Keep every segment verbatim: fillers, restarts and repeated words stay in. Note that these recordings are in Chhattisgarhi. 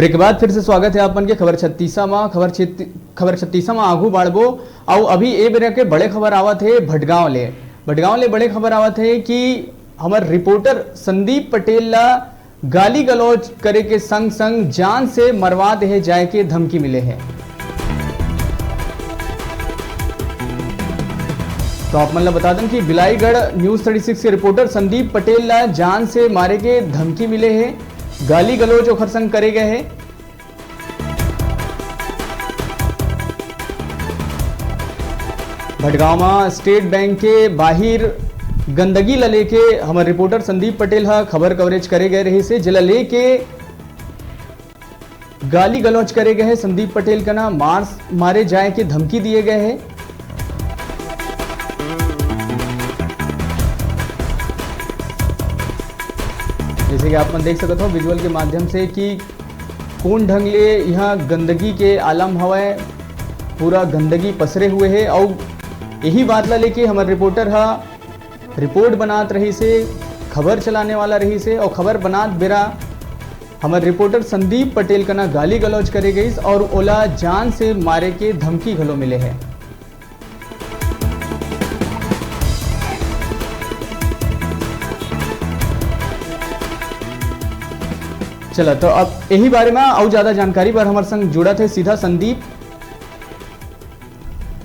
ब्रेक के बाद फिर से स्वागत है आप मन के खबर छत्तीसा मा। खबर छत्ती-, खबर छत्तीसा मा आगू बाढ़बो। अउ अभी ए बेरा के बड़े खबर आवत हे भटगांव ले। भटगांव ले बड़े खबर आवत हे कि हमर रिपोर्टर संदीप पटेल ला गाली गलौज करे के संग संग जान से मरवा देहे जाए के धमकी मिले हे। तो आप मन ला बता दें कि बिलाईगढ़ न्यूज थर्टी सिक्स के रिपोर्टर संदीप पटेल ला जान से मारे के धमकी मिले हे, गाली गलौज ओखर संग करे गए हे। भटगांव म स्टेट बैंक के बाहिर गंदगी ल लेके हमर रिपोर्टर संदीप पटेल ह खबर कवरेज करे गए रहिस हे, जेला लेके गाली गलौज करे गए हे। संदीप पटेल कना मार, मारे जाए के धमकी दिए गए हे। जैसे कि आप मन देख सकत हो विजुअल के माध्यम से कि कोन ढंग ले यहाँ गंदगी के आलम हवय, पूरा गंदगी पसरे हुए हे। अउ यही बात ला लेके हमर रिपोर्टर ह रिपोर्ट बनात रहिस हे, खबर चलाने वाला रहिस हे, अउ खबर बनात बेरा हमर रिपोर्टर संदीप पटेल कना गाली गलौज करे गईस अउ ओला जान से मारे के धमकी घलो मिले हे। चला, तो अब यही बारे में अउ ज्यादा जानकारी बर हमर संग जुड़त हे सीधा संदीप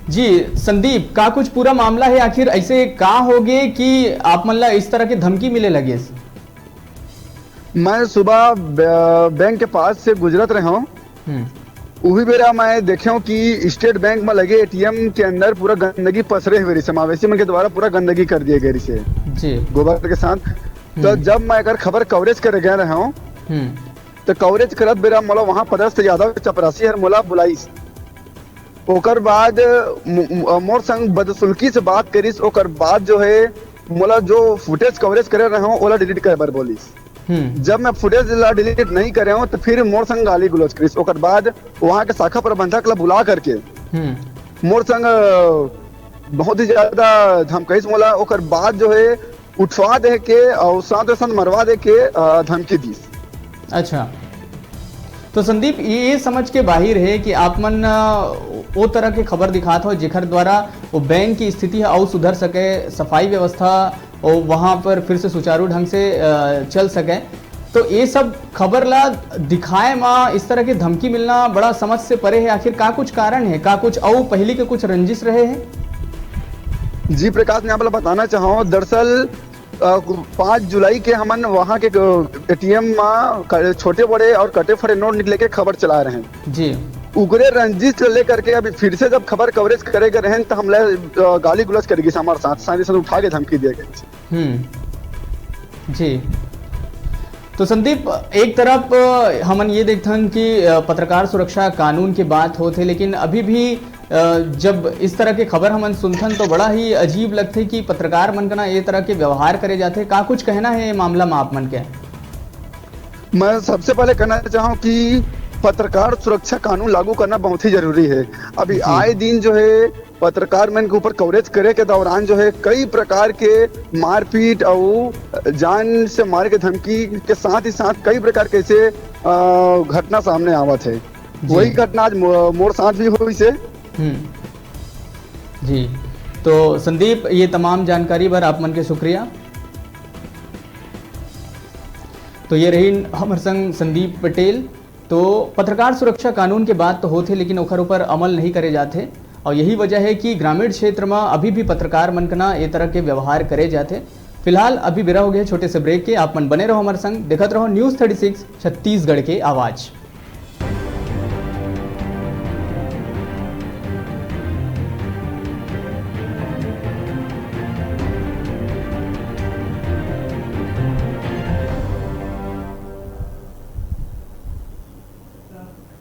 जी। संदीप, का कुछ पूरा मामला हे? आखिर ऐसे का हो गए कि आप मन ला इस तरह की धमकी मिले लगे? मैं सुबह ब-, बैंक के पास से गुजरत रहे हूँ। हम्म। उही बेरा मैं देखे हूँ कि स्टेट बैंक में लगे एटीएम के अंदर पूरा गंदगी पसरे हुए रही, समावेशी मन के द्वारा पूरा गंदगी कर दिए गए रही से जी। गोबर के साथ। तो हम्म। जब मैं एकर खबर कवरेज करे गए रहे हूँ, हम्म। तो कवरेज करत बेरा मोला वहाँ पदस्थ यादव चपरासी हर मोला बुलाइस। ओकर बाद मो-, मो-, मोर संग बदसुल्की से बात करिस। ओकर बाद जो है मोला जो फुटेज कवरेज करे रहे हूँ ओला डिलीट करे बर बोलिस। हम्म। जब मैं फुटेज ला डिलीट नहीं करे हूँ तो फिर मोर संग गाली गलौज करिस। ओकर बाद वहाँ के शाखा प्रबंधक ला बुला करके हम्म। मोर संग, अ, बहुत ही ज्यादा धमकाइस मोला। ओकर बाद जो है उठवा दे के और साथ साथ मरवा दे के, अ, धमकी दीस। अच्छा, तो संदीप, ये, ये समझ के बाहिर है कि आप मन, अ, वो तरह के खबर दिखात हो जेकर द्वारा वो बैंक की स्थिति ह अउ सुधर सके, सफाई व्यवस्था वो वहाँ पर फिर से सुचारू ढंग से, अ, चल सके। तो ये सब खबर ला दिखाए मा इस तरह की धमकी मिलना बड़ा समझ से परे है। आखिर का कुछ कारण है, का कुछ अउ पहली के कुछ रंजिश रहे हैं? जी प्रकाश, मैं आप ला बताना चाहूँ, दरअसल, अ, पाँच जुलाई के हमन वहाँ के, अ, एटीएम मा क-, छोटे बड़े और कटे फटे नोट निकले के खबर चला रहे हैं। जी। उगरे रंजिश ले लेकर के अभी फिर से जब खबर कवरेज करे गए हैं तो हमला, अ, गाली गलौज करे गई हमारे साथ, साथ ही साथ उठा के धमकी दिया गया। हम्म। जी। तो संदीप, एक तरफ, अ, हमन ये देखथन कि, अ, पत्रकार सुरक्षा कानून की बात होत हे, लेकिन अभी भी, अ, जब इस तरह के खबर हमन सुनथन तो बड़ा ही अजीब लगथे कि पत्रकार मन कना ये तरह के व्यवहार करे जाथे। का कुछ कहना है ये मामला में आप मन के? मैं सबसे पहले कहना चाहूँ कि पत्रकार सुरक्षा कानून लागू करना बहुत ही जरूरी है। अभी जी। आए दिन जो है पत्रकार मन के ऊपर कवरेज करे के दौरान जो है कई प्रकार के मारपीट और जान से मारे के धमकी के साथ ही साथ कई प्रकार के ऐसे, अ, घटना सामने आवत है। जी। वही घटना आज मो-, मोर साथ भी हुई से। हम्म। जी, तो संदीप, ये तमाम जानकारी बर आप मन के शुक्रिया। तो ये रही हमर संग संदीप पटेल। तो पत्रकार सुरक्षा कानून के बात तो होथे, लेकिन ओखर ऊपर अमल नहीं करे जाथे, और यही वजह है कि ग्रामीण क्षेत्र में अभी भी पत्रकार मन कना ये तरह के व्यवहार करे जाथे। फिलहाल अभी बेरा हो गया छोटे से ब्रेक के, आप मन बने रहो हमारे संग, देखत रहो न्यूज़ थर्टी सिक्स छत्तीसगढ़ के आवाज़।